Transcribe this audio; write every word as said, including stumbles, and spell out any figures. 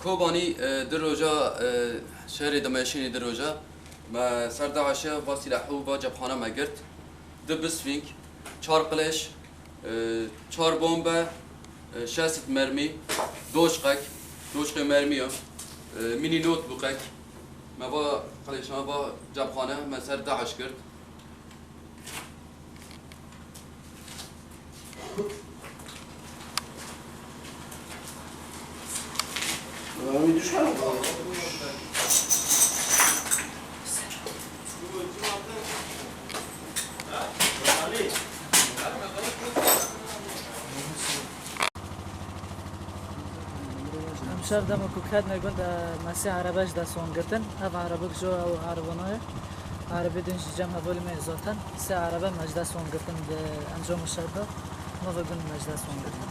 Kobanî, e, di roja, e, şerê de me şînî di roja. Me ser DAIŞê va sîlehû va cepxane me girt. Du bisfîng, çar qilêş, e, çar bombe, e, şeşt mermî, doşqek, doşqê mermiya, e, mînî notebûkek. Me va qilêşan va cepxane me ser DAIŞ girt. Em şev dema ku ketine gund, e, me sê erebe ji dest wan girtin. Ev erebe ku ji ew erebe nayê, erebe din ji cem hevalê me zaten. Sê erebe me ji dest wan girtin di encama şer de. Nava gund me ji dest wan girtin.